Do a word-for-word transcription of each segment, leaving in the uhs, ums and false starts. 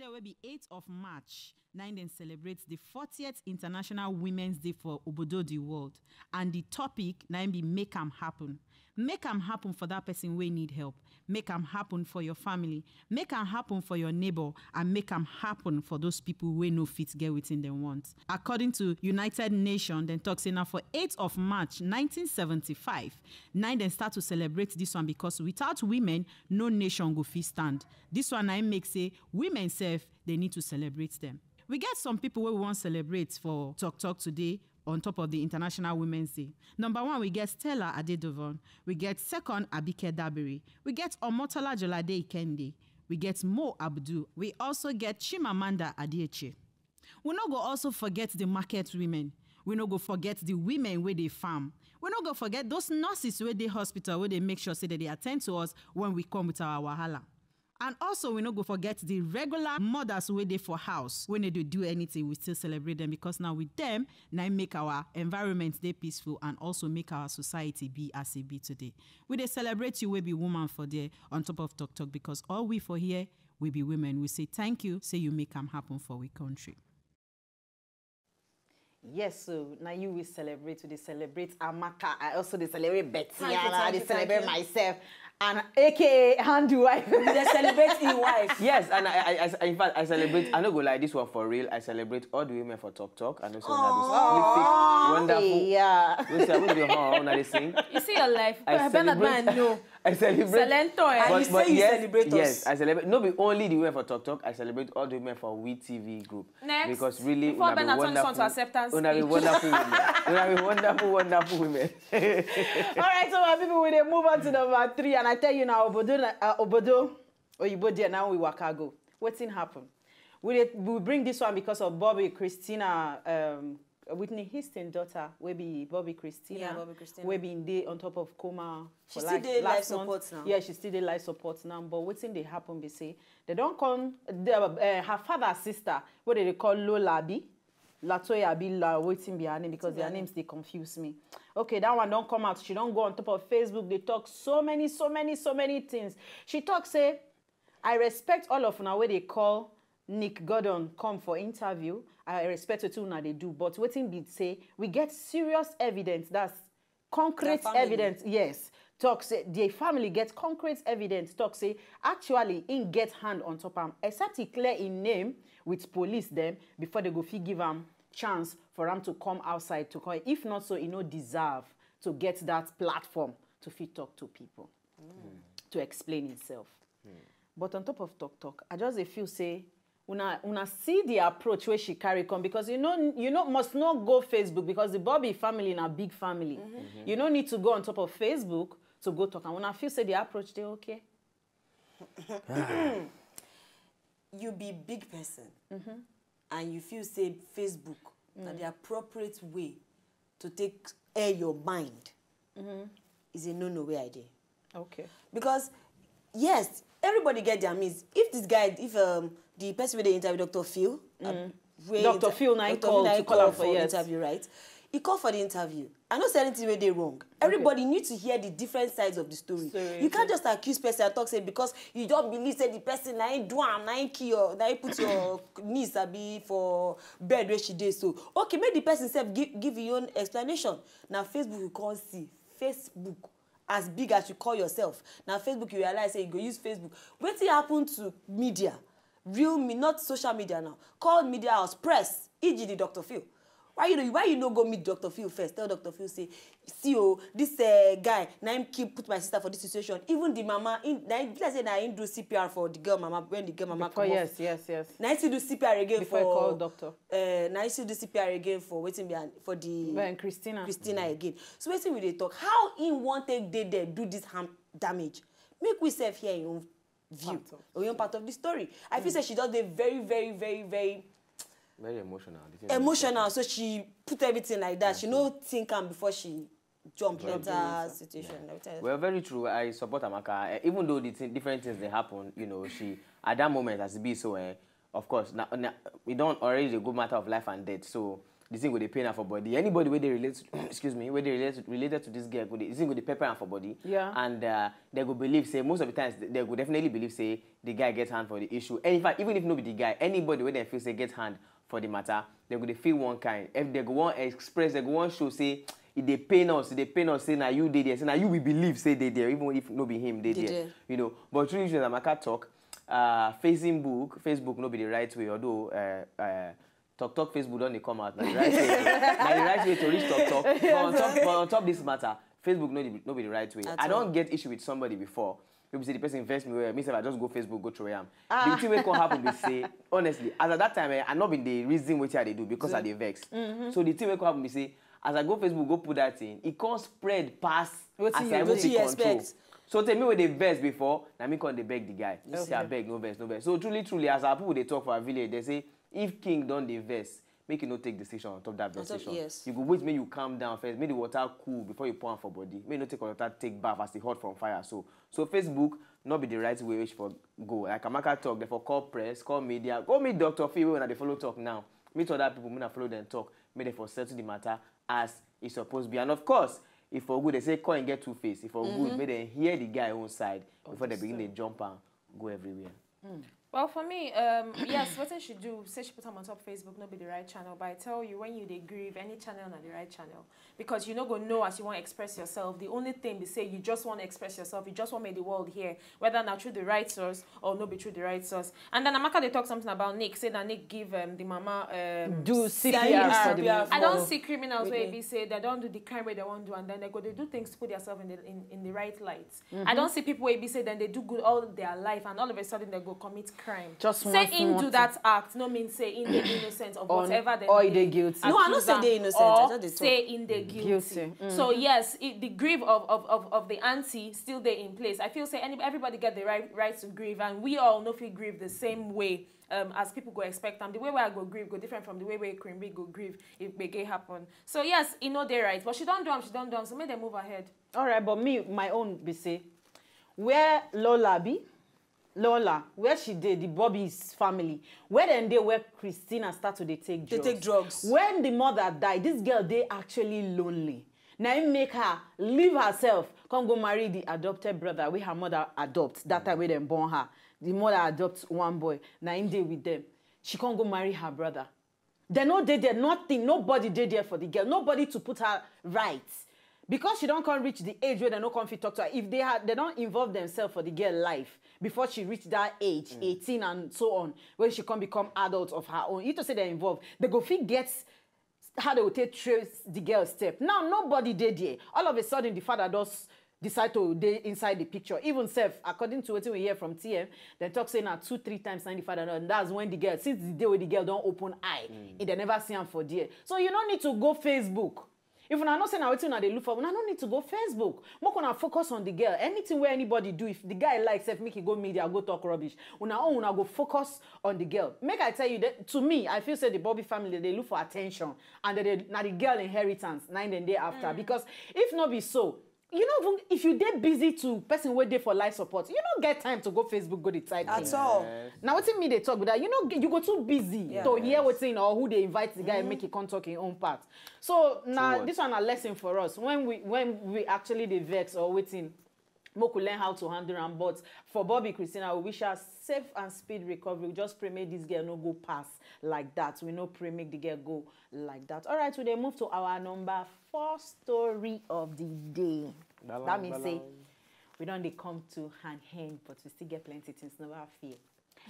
Today wey be eight of March, na im dem celebrate the fortieth International Women's Day for obodo the world, and the topic na im be make am happen. Make am happen for that person wey need help. Make am happen for your family. Make am happen for your neighbor, and make am happen for those people wey no fit get wetin dem want. According to United Nations, dem talk say na for eighth of March nineteen seventy-five, na im dem start to celebrate this one, because without women, no nation go fit stand. This one na im make say women sef, they need to celebrate them. We get some people wey we wan celebrate for Talk Talk today on top of the International Women's Day. Number one, we get Stella Adedovon. We get second, Abike Dabiri. We get Omotola Jolade Ikende. We get Mo Abdu. We also get Chimamanda Adichie. We no go also forget the market women. We no go forget the women wey dey farm. We no go forget those nurses wey dey hospital, wey dey make sure say dem dey attend to us when we come with our wahala. And also, we no go forget the regular mothers wey dey for house, wey no dey do anything. We still celebrate them, because na with them na im make our environment dey peaceful and also make our society be as e be today. We dey celebrate you wey be woman for there on top of Talk Talk, because all we for here, we be women. We say thank you, say you make am happen for we country. Yes, so now you will celebrate, we dey celebrate Amaka. I also dey celebrate Betty. Thank you, And I thank dey you, thank celebrate you. Myself. And A K A handle wife. We dey celebrate e wife. Yes, and I, I, I, in fact, I celebrate. I no go lie, this one for real. I celebrate all the women for Talk Talk. I know say una be Aw. sleeping, wonderful. Yeah. Wait, I won't do how una dey sing. You see your life. I Bernard celebrate- man, no. I celebrate. Salento, eh? But, And you but say you yes, celebrate us. Yes, I celebrate. No be only the women for Talk Talk. I celebrate all the women for We T V group. Next. Because really, Before una be Bernard turns on to wonderful. acceptance Una be speech. Wonderful women. Una be wonderful, wonderful women. All right, so my people, we dey move on to number three, and I tell you now, obodo, na- uh, obodo, oyibo there now we waka go. Wetin happen? We dey, we bring this one because of Bobby Christina, um, Whitney Houston daughter, wey be Bobby Christina, Yeah, Bobby Christina. Wey been dey on top of coma. She for still like dey life last month. Support now. Yeah, she still dey life support now. But wetin dey happen be say they don come. The, uh, her father sister, wey they dey call Lola, abi Latoya, abi La, wetin be her name, because their names dey confuse me. Okay, that one don come out. She don go on top of Facebook. They talk so many, so many, so many things. She talk say, I respect all of una wey dey call Nick Gordon come for interview. I respect wetin una dey do, but wetin be say we get serious evidence, that's concrete Their family. Evidence, yes. Talk say the family get concrete evidence. Talk say actually im get hand on top am, except he clear im name with police dem before they go fit give am chance for am to come outside to come. If not so, he no deserve to get that platform to fit talk to people, to explain himself. But on top of Talk Talk, I just dey feel say una, una see the approach wey she carry come, because you know, you know, must not go Facebook, because the Bobby family na big family. You no need to go on top of Facebook to go talk. And una feel say the approach dey okay. You be big person and you feel say Facebook na the appropriate way to take air your mind is a no-no wey I dey. Okay. Because yes, everybody get their means. If this guy, if um the person wey dey interview, Doctor Phil, uh, wey Doctor inter- Phil na he Doctor call na to he call call am for, for yes. Interview, right? He call for the interview. I no say anything wey dey wrong. Everybody need to hear the different sides of the story. Story, You can't just accuse person and talk say because you don't believe say the person na him do am, na him kill your, na him put your niece abi for bed where she dey. So okay, make the person sef give, give your own explanation. Now Facebook you can't see. Facebook, as big as you call yourself, now Facebook you realize say you go use Facebook. Wetin happen to media? Real me, not social media now. Call media house, press, e.g. the Doctor Phil. Why you know, why you no go meet Doctor Phil first? Tell Doctor Phil say, see oh, this uh, guy, na him keep put my sister for this situation. Even the mama, in, na him, like say na him do C P R for the girl mama when the girl mama Before, comot. Yes, yes, yes. Na him still do C P R again Before for he call doctor. Uh, na him still do C P R again for wetin be an- for the When Christina. Christina again. So wetin we dey talk? How him wan take dey there do this harm damage? Make we sef hear him own view, Part of or him own part of the story. I feel say she just dey very, very, very, very Very emotional. The thing is emotional. So she put everything like that. She no think am before she jump enter situation. Everything. Well, very true. I support Amaka. Eh, even though the thing, different things they happen, you know, she at that moment as it be so, eh, of course, na, na, we don't already go matter of life and death. So the thing go dey pain am for body. Anybody wey dey relate, excuse me, wey dey relate, related to this girl, go dey, the thing go dey pepper am for body. Yeah. And uh, they go believe say, most of the times they go definitely believe say the guy get hand for the issue. And in fact, even if no be the guy, anybody wey dem feel say get hand for the matter, they go dey feel one kind. If they go wan express, they go wan show say e dey pain us, e dey pain us say na you dey there, say na you we believe say dey there, even if no be him dey Dey there. there. You know, but true issues, Amaka talk, uh, Facebook, Facebook no be the right way, although uh, uh, talk talk Facebook don dey come out. Na the right way, na the right way to reach talk talk. But on top, but on top this matter, Facebook no be, no be the right way. At I all. Don get issue with somebody before. Maybe say the person vex me well. Me sef, I just go Facebook, go throw am. The thing wey come happen be say, honestly, as at that time, eh, I no been dey reason wetin I dey do because I dey vex. So the thing wey come happen be say, as I go Facebook, go put that thing, e come spread pass Wetin as you I do. even Wetin fit you control. Expect? So tell me wey dey vex before, na me come dey beg the guy. Say Okay. Abeg, no vex, no vex. So truly, truly, as our people dey talk for our village, they say if king don dey vex, make e no take decision on top that On top, vex decision. Yes. You go wait make you calm down first, make the water cool before you pour am for body. Make you no take water take baff as e hot from fire. So, so Facebook no be the right way wey she for go. Like Amaka talk, they for call press, call media, go meet Doctor Phil wey una dey follow talk now. Meet other people, make una follow them talk, make they for settle the matter as e suppose be. And of course, if for good, they say coin get two face. If for good, make they hear the guy own side before they begin dey jump and go everywhere. Well, for me, um, yes, wetin she do, say she put am on top Facebook, no be the right channel. But I tell you, when you dey grieve, any channel na the right channel, because you no go know as you wan express yourself. The only thing be say you just wan express yourself. You just wan make the world hear whether na through the right source or no be through the right source. And then Amaka dey talk something about Nick, say that Nick give um, the mama um, Do C P R C P R for for the the mama. I don Well, see criminals really. Wey be say they don do the crime wey they wan do, and then they go dey do things to put themselves in the in, in the right light. I don see people wey be say then they do good all their life, and all of a sudden they go commit crime. Just say one him small do that act, no mean say him dey innocent of On- whatever they or he dey dey guilty. No, I no accuse say am, dey innocent. or I just dey talk. Say him dey guilty. Guilty. So yes, it, the grief of, of, of, of the auntie still dey in place. I feel say any, everybody get the right right to grieve, and we all no fit grieve the same way. Um, as people go expect am, the way wey I go grieve go different from the way wey Queen Bee go grieve if gbege happen. So yes, e no dey right, but she don do am, she don do am. So make dem move ahead. All right, but me, my own be say, where Lola be, Lola, where she dey, the Bobby's family, where dem dey, where Christina start to dey take Dey drugs. Take drugs. When the mother die, this girl dey actually lonely. Na im make her leave herself, come go marry the adopted brother wey her mother adopt that time wey dem born her. The mother adopt one boy, na im dey with them. She come go marry her brother. They no dey there, nothing, nobody dey there for the girl, nobody to put her right. Because she don come reach the age where they no come fit talk to her. If they had, they don involve themselves for the girl life before she reach that age, eighteen and so on, when she come become adult of her own. You to say they involve, they go fit get how they will take trace the girl step. Now nobody dey there. All of a sudden, the father does decide to dey inside the picture. Even self, according to wetin we hear from T M, dem talk say na two, three times na the father don. That's when the girl, since the day wey the girl don open eye, e dey never see am for there. So you no need to go Facebook. If una know say na wetin una dey look for, una no need to go Facebook. Make una focus on the girl. Anything wey anybody do, if the guy like sef, make e go media, go talk rubbish. Una own, una go focus on the girl. Make I tell you, that, to me, I feel say the Bobby family dey look for attention, and they dey, na the girl inheritance na im dem dey after. Because if no be so, you know, even if you dey busy to person wey dey for life support, you no get time to go Facebook go dey type At things. All. Na wetin me dey talk be that, you know, you go too busy Yeah. to hear wetin or who dey invite the guy make e come talk im own part. So na what? This one na lesson for us when we, when we actually dey vex or wetin. Make we learn how to handle am. But for Bobby, Christina, we wish her safe and speed recovery. We just pray make this girl no go pass like that. We no pray make the girl go like that. All right, we dey move to our number four story of the day. That means say we don dey come to hand end, but we still get plenty things, never fear.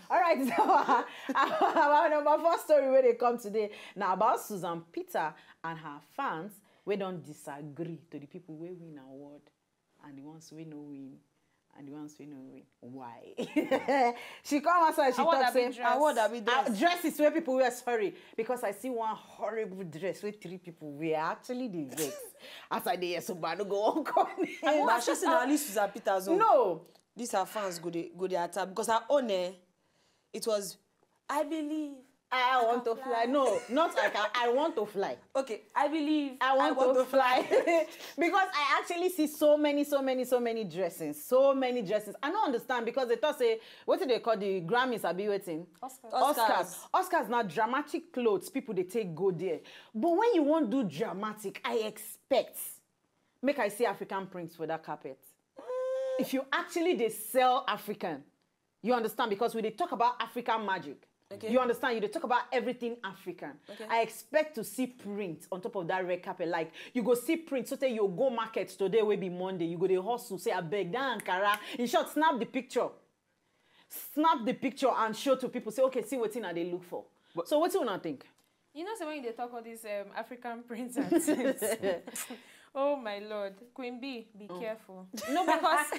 All right, so our, our number four story wey dey come today na about Susan Peter and her fans wey don disagree to the people wey win award and the ones wey no win and the ones wey no win. Why? She come outside, she Award talk abi say dress? Award abi Ah, dress? Dresses wey people wear, sorry, because I see one horrible dress wey three people wear. I actually dey vex. As I dey here so, but I no go wan call name. Na she say na only Susan Peters own. No, This her fans go dey go dey attack because her own, eh, it was, "I believe, I want to fly. No, not I can. I want to fly. Okay, I believe. I want, to fly. Because I actually see so many, so many, so many dressings. So many dressings. I don't understand because they thought say, what do they call the Grammys? I be waiting. Oscars. Oscars. Oscars now dramatic clothes. People they take go there. But when you won't do dramatic, I expect. Make I see African prints for that carpet. If you actually they sell African, you understand, because we they talk about African magic. Okay. You understand? You they talk about everything African. Okay. I expect to see print on top of that red carpet. Like you go see print, so say you go market today, will be Monday. You go the hustle, say I beg that Ankara. In short, snap the picture. Snap the picture and show to people. Say, okay, see what thing are they look for. So what do you not think? You know, so when they talk all these um, African prints and things, oh my lord, Queen B, be careful. No, because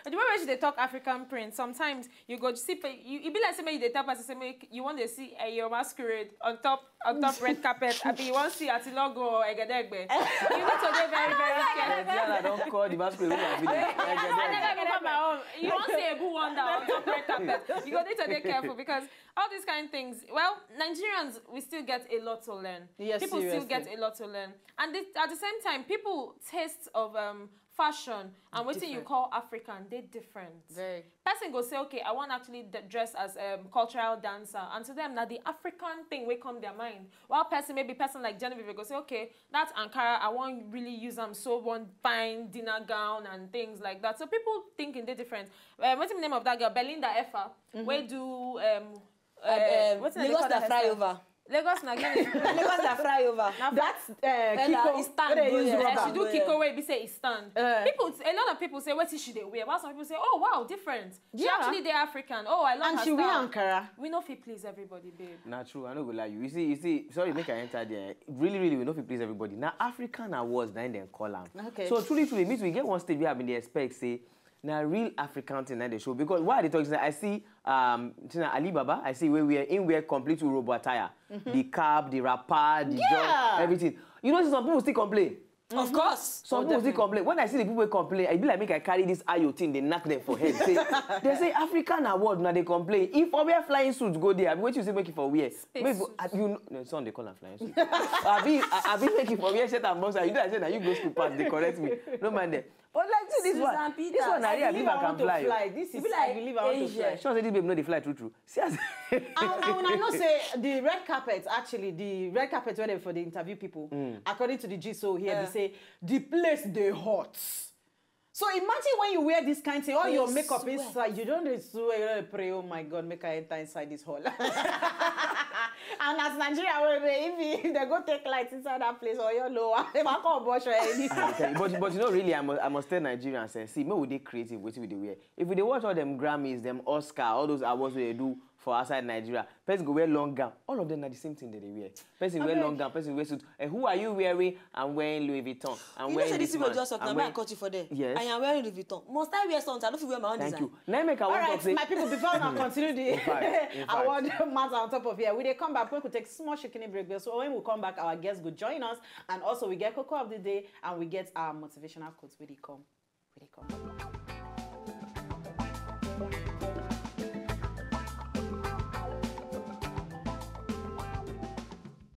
the way when they talk African prints, sometimes you go see, pe- you, you be like somebody they tell person say make you want to see a your masquerade on top on top red carpet. I mean, you want to see Atilogo or Egedegbe. You need to be very very careful. Diana don call the masquerade wey I be there. I never come my own. You want to see a good wonder on top red carpet. You go need to be careful because all these kind of things. Well, Nigerians, we still get a lot to learn. Yes, People still seriously. Get a lot to learn, and this, at the same time, people taste of um, fashion and what you Different. Call African, they different. Very. Person go say, okay, I want actually d- dress as a um, cultural dancer, and to them now the African thing will come their mind. While person maybe person like Genevieve go say, okay, that Ankara, I want really use them so one fine dinner gown and things like that. So people thinking they different. Uh, what's the name of that girl? Belinda Effa. We do um, uh, Um, what's the name Lagos call na that hairstyle? Flyover. Lagos na Guinea. Lagos na Flyover. That's uh, Ella, Kiko. it's stand What they go use there. rubber. Yeah, she do Yeah. Kiko way be say it's stand. Uh. People, a lot of people say, what is she they wear? Why some people say, oh wow, different. She Yeah. Actually they African. Oh, I love And her she wear style. Ankara. We know if it please everybody, babe. Na true, I no go lie you. You see, you see, sorry, make I enter there. Really, really, we no fit please everybody. Now African awards, na im dem call am. Okay. So truly, truly, means we get one stage we have been dey expect say na real African thing na dey show because why I dey talk say I see um Tina Alibaba, I see where we are in wear complete Urhobo attire, the cap, the wrapper, the Yeah. everything. You know, some people still complain. Of course. Some people still complain. When I see the people wey complain, I be like make I carry this Ayo thing, they knock them for head. Say, they say African award, now they complain. If I wear flying suit go there, I be waiting to say make it for wear. Maybe suit. I, you know, no, some they call am flying suit. I be I, I be make it for wear shirt and boxer. You know I say now you go school pass, they correct me. No mind them. But like see this Susan one, Peters. This one, I I really believe I I can want to fly. Fly. This You is be I like believe I want to Asia. Fly. Sure, say this babe no dey fly true true. See as And, and I know say the red carpet actually the red carpet where they for the interview people, according to the G S O here, Uh. They say the place they hot. So imagine when you wear this kind of thing, all They your makeup sweat. Inside, you don't dey swear, you don't pray. Oh my God, make I enter inside this hall. And as Nigeria, well, if, if they go take lights inside that place or your lower, if I call Bosho, I dey tell you, but but you know really I must I must tell Nigerians say see make we dey creative wetin we dey wear. If we dey watch all them Grammys, them Oscar, all those awards wey dey do for outside Nigeria, person go wear long gown. All of them na the same thing they dey wear. Person wear long gown, person wear suit. And who are you wearing? I'm wearing Louis Vuitton. I'm You know wearing say this this image man. just suck. I'm Now wearing- I cut you for there. Yes. I am wearing Louis Vuitton. Must I wear something? I don't feel wear my own Thank design. You. Now make I All want right, to say my people, before I continue the In fact, in fact. award matter on top of here, we dey come back. We could take small shaking break. So when we come back, our guests go join us, and also we get Coco of the Day, and we get our motivational quotes. We dey come. We dey come.